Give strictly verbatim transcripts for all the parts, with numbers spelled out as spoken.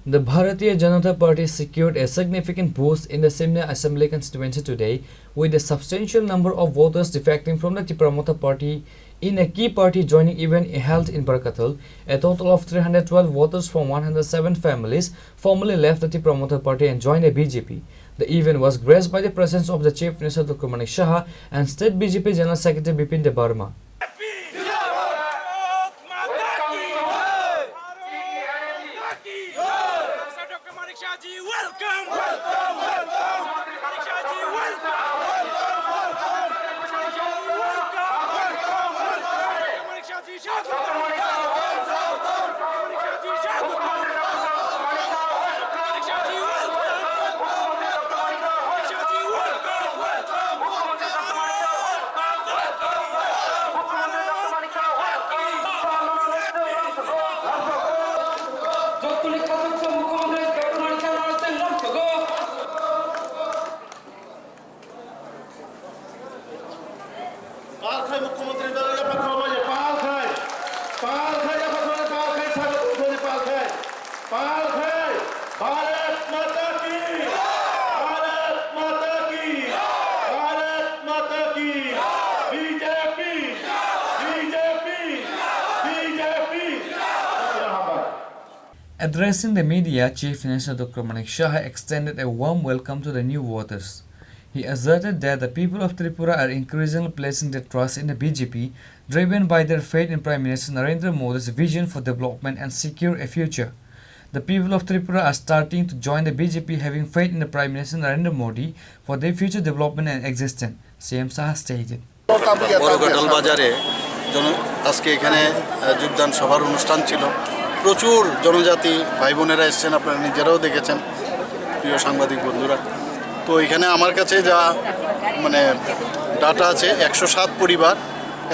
The Bharatiya Janata Party secured a significant boost in the Simna Assembly constituency today, with a substantial number of voters defecting from the Tipra Motha Party in a key party joining event held in Barkatal. A total of three hundred twelve voters from one hundred seven families formally left the Tipra Motha Party and joined the B J P. The event was graced by the presence of the Chief Minister Doctor Manik Saha and State B J P General Secretary Bipin Debbarma. Manik Shah ji, welcome! Welcome, welcome! Manik Shah ji, welcome! Welcome, welcome! Manik Shah ji, welcome! Welcome, welcome! Manik Shah ji, welcome! Manik Shah ji, welcome! Manik Shah ji, welcome! Pal khai mukhyamantri dal yapha khoma je, pal khai. Pal khai yapha khoma, pal khai saga khoma je, pal khai. Pal khai. Bharat Mata ki. Bharat Mata ki. Bharat Mata ki. B J P. B J P. B J P. Addressing the media, Chief Minister Doctor Manik Saha extended a warm welcome to the new voters. He asserted that the people of Tripura are increasingly placing their trust in the B J P, driven by their faith in Prime Minister Narendra Modi's vision for development and secure a future. The people of Tripura are starting to join the B J P, having faith in the Prime Minister Narendra Modi for their future development and existence, C M Saha stated. বড় কাটাল বাজারে জন-, আজকে এখানে, আহ, যোগদান সভার অনুষ্ঠান ছিল। প্রচুর জনজাতি ভাই বোনেরা এসেছেন, আপনারা নিজেরাও দেখেছেন, প্রিয় সাংবাদিক বন্ধুরা। তো এখানে আমার কাছে যা, মানে, ডাটা আছে, একশো সাত পরিবার,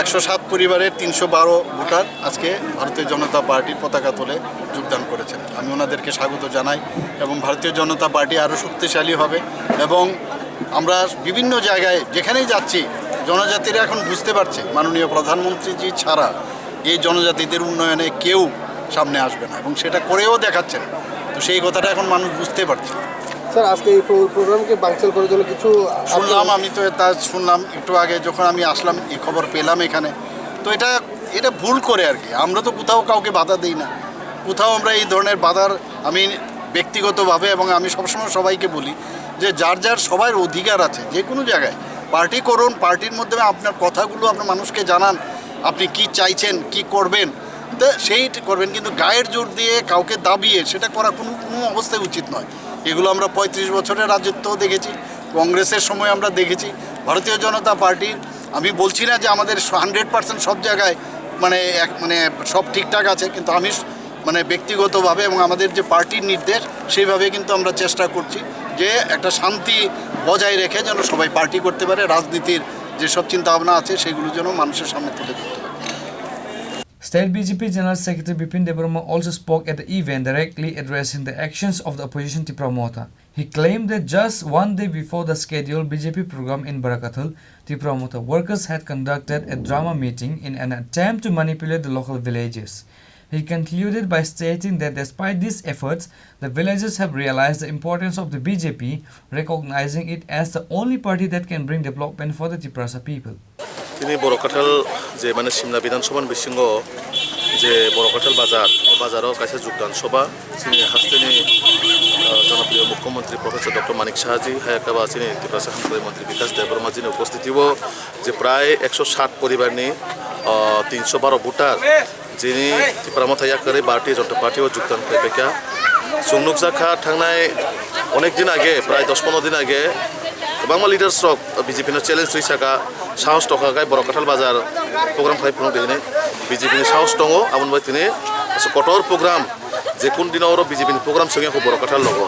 একশো সাত পরিবারের তিনশো বারো ভোটার আজকে ভারতীয় জনতা পার্টির পতাকা তলে যোগদান করেছেন। আমি ওনাদেরকে স্বাগত জানাই এবং ভারতীয় জনতা পার্টি আরও শক্তিশালী হবে এবং আমরা বিভিন্ন জায়গায় যেখানেই যাচ্ছি, জনজাতিরা এখন বুঝতে পারছে মাননীয় প্রধানমন্ত্রীজি ছাড়া এই জনজাতিদের উন্নয়নে কেউ সামনে আসবে না এবং সেটা করেও দেখাচ্ছেন। তো সেই কথাটা এখন মানুষ বুঝতে পারছে। স্যার, আজকে এই প্রো-, প্রোগ্রামকে বানচাল করার জন্য কিছু আপনার শুনলাম, আমি তো এটা শুনলাম একটু আগে যখন আমি আসলাম, এই খবর পেলাম এখানে। তো এটা, এটা ভুল করে আর কি। আমরা তো কোথাও কাউকে বাধা দেই না, কোথাও আমরা এই ধরনের বাধার, আমি ব্যক্তিগতভাবে এবং আমি সবসময় সবাইকে বলি যে যার যার সবার অধিকার আছে যে কোনো জায়গায়। পার্টি করুন, পার্টির মাধ্যমে আপনার কথাগুলো আপনার মানুষকে জানান, আপনি কি চাইছেন, কি করবেন, তো সেই করবেন, কিন্তু গায়ের জোর দিয়ে কাউকে দাবিয়ে সেটা করা কোনো, কোনো অবস্থায় উচিত নয়। এগুলো আমরা পঁয়ত্রিশ বছরের রাজত্বও দেখেছি, কংগ্রেসের সময় আমরা দেখেছি। ভারতীয় জনতা পার্টির, আমি বলছি না যে আমাদের হান্ড্রেড পার্সেন্ট সব জায়গায়, মানে, এক, মানে, সব ঠিকঠাক আছে, কিন্তু আমি স-, মানে, ব্যক্তিগতভাবে এবং আমাদের যে পার্টির নির্দেশ, সেইভাবে কিন্তু আমরা চেষ্টা করছি যে একটা শান্তি বজায় রেখে যেন সবাই পার্টি করতে পারে, রাজনীতির যেসব চিন্তাভাবনা আছে সেগুলো যেন মানুষের সামনে তুলে ধরতে পারে। State B J P General Secretary Bipin Debbarma also spoke at the event, directly addressing the actions of the opposition Tipra Motha. He claimed that just one day before the scheduled B J P program in Barakathal, Tipra Motha workers had conducted a drama meeting in an attempt to manipulate the local villagers. He concluded by stating that despite these efforts, the villagers have realized the importance of the B J P, recognizing it as the only party that can bring development for the Tiprasa people. Tini Borok Kathal je mane Simna Bidhan Sabha ni bisingo je Borok Kathal bazar, o bazaro kaisa jogdan sabha, chini hasteni, ah, jonopriyo Mukhyamantri Professor Doctor Manik Saha ji, hai khe ba chini Tiprasa Hamkrai Mantri Bikash Debbarma ji ni upostiti o je prai ekso sat poribar ni, ah, tinso baro voter, jini Tipra Motha yakarwi Bharatiya Janata Party o jogdan khlai paikha. Chwng nukjakha thangnai onek din age, prai dos pondro din age, kwbangma leaders rok B J P no challenge rwi saka, sahos tongkha khe Borok Kathal bazar program khlai phunukdi hinwi. B J P ni sahos tongo, aboni bai tini aswk kotor program, je kun dino oro B J P ni program swngya kho Borok Kathal logo.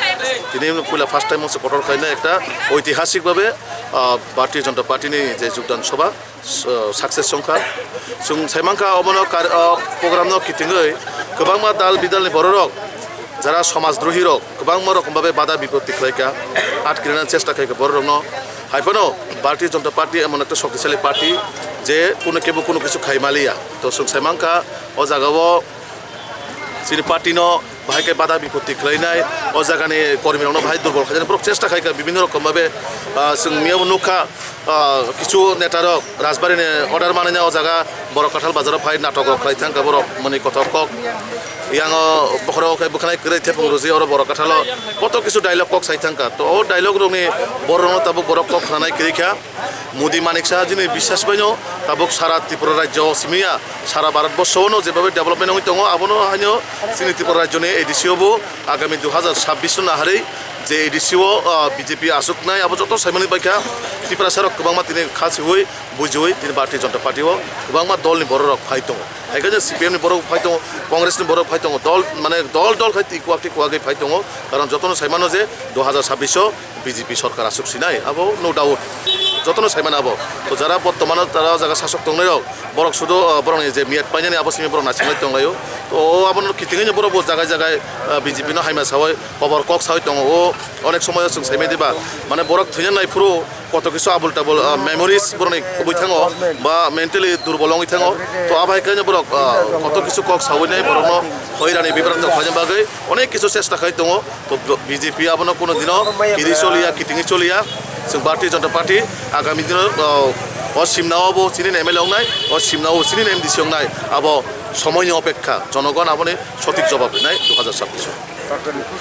Tini puila first time aswk kotor khlaina ekta oitihasik bhabe, ah, Bharatiya Janata Party ni je jogdan sabha, s-, success wngkha. Chwng saimankha obono kar-, o program no kitingwi kwbangma dal bidal ni bororok, jara somaj drohi rok kwbangma rokom babe bada bipatti khlaikha, atkirina chesta khlaikha bororokno. Haiphano Bharatiya Janata Party emon ekta shoktisali party je kuno kebo kuno kichu khai maliya. To chwng saimankha o jagao chini party no Bahai khe bada bipoti khlainai, o jagani kormirokno bahai durbol khainani borok chesta khai kha bibhinno rokom bhabe. Ah, chwng miyabo nukha, ah, kichu netarok Rajbarini order manwi o jaga Borok Kathal bazaro phai natok rok khlai thangkha borok mwnwi kothok kok. Yango bokhorok khai bwkhanai kwrwi thepung rwjwi oro Borok Kathalo koto kisu dialogue kok sai thangkha. To o dialogue rokni borokno tabuk borok kok khnanai kwrwi kha. Modi Manik Saha jini biswas baino tabuk sara Tripura rajyo simiya sara Bharat borsho no jebabe development wngwi tongo, abono haino chini Tripura rajyoni A D C o bo agami dui hazar sabbish no naharwi je A D C o, ah, B J P aswknai abo joto saimani baikha. Tiprasa rok kwbangma tini kha siwi bujiwi tini Bharatiya Janata Party o kwbangma dol ni borok rok phai tongo. Haikhe je C P M ni borok phai tongo, Congress ni borok phai tongo, dol mane dol dol khai tikuak tikuak phai tongo, karon jotono saimano je dui hazar sabbish o B J P sorkar aswk sinai, abo no doubt. Jotono saimano abo. To jara bortomano tara o jaga sasok tongnai rok, borok sudu, ah, borokni je miyat painani abo simi borok naisingwi tonglaio. To o abono kitingwi borok bo jagai jagai, ah, B J P no haima sawi kobor kok sawi tongo. O onek somoyo chwng saimai diba, mane borok thwina nai phuru koto kisu abul tabul, ah, memories borokni kubui thango ba mentally durbol wngwi thango. To abo hai khe borok, ah, koto kisu kok sawi nai borokno hoirani bibrang tong khaina bagwi onek kisu chesta khai tongo. To B J P abono kuno dino kiri choliya, kitingwi choliya. Chwng Bharatiya Janata Party agami dino, ah, o simnao bo chini M L A wngnai, o simnao bo chini M D C wngnai. Abo somoini opekha, jonogon aboni sothik jobab rinai dui hazar sabbish o.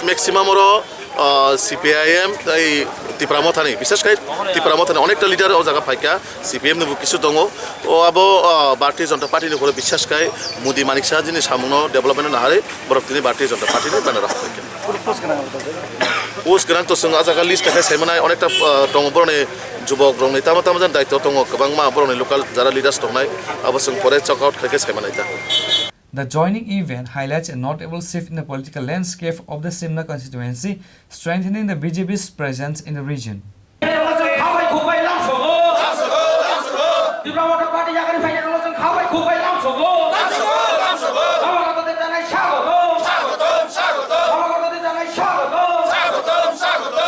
Maximum oro, ah, C P I M tei Tipra Mothani, bishes khai Tipra Mothani onekta leader o jaga phaikha, C P M ni bo kisu tongo. O abo, ah, Bharatiya Janata Party ni pore bishes khai Modi Manik Saha jini samungno development no naharwi borok tini Bharatiya Janata Party ni banner rok phaikha. Post gwnang to chwng ah jaga list khai saimanai onekta, ah, tongo borokni jubok rokni tamo tamo jan daityo tongo kwbangma borokni local jara leaders tongnai abo chwng pore check out khai khe saimanai ta. The joining event highlights a notable shift in the political landscape of the Simna constituency, strengthening the B J P's presence in the region. Tipra Motha Party yakari phainai rokno chwng kha bai khuk bai lamsogo. Lamsogo, lamsogo. Lamsogo.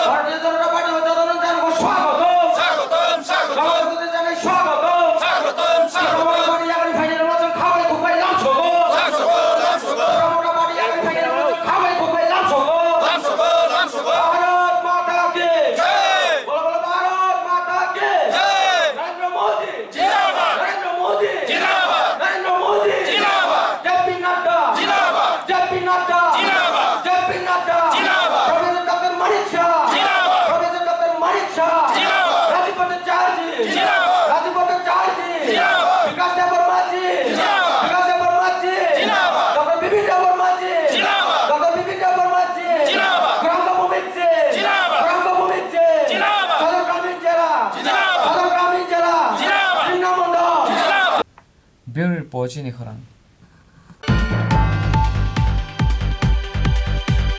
Bharatiya Janata Party o jotono jano swagotom. Swagotom, swagotom. Swagotom, swagotom. Swagotom, swagotom. Tipra Motha Party yakari phainai rokno chwng kha bai khuk bai lamsogo. Lamsogo, lamsogo. Tipra Motha Party yakari phainai rokno chwng kha bai khuk bai lamsogo. Lamsogo, lamsogo. Bharat Mata ki jai. Bolo, bolo, Bharat Mata ki jai. Narendra Modi. Jindabad! Narendra Modi! Jindabad! Narendra Modi! Jindabad! J P Nadda! Jindabad! J P Nadda! Jindabad! J P Nadda! Jindabad! Professor Doctor Manik Saha! Jindabad! Professor Doctor Manik Saha! Jindabad! Rajib Bhattacharya ji! Jindabad! Rajib Bhattacharya ji! Jindabad! Bikash Debbarma ji! Jindabad! Bikash Debbarma ji! Jindabad! Doctor Bipin Debbarma ji! Jindabad! Doctor Bipin Debbarma ji! Jindabad! Gauranga Bhumik ji! Jindabad! Gauranga Bhumik ji! Jindabad! Sadar Gramin Jela! Jindabad! Sadar Gramin Jela! Jindabad! Simna Mondol! Jindabad! Bureau Report, chini khorang.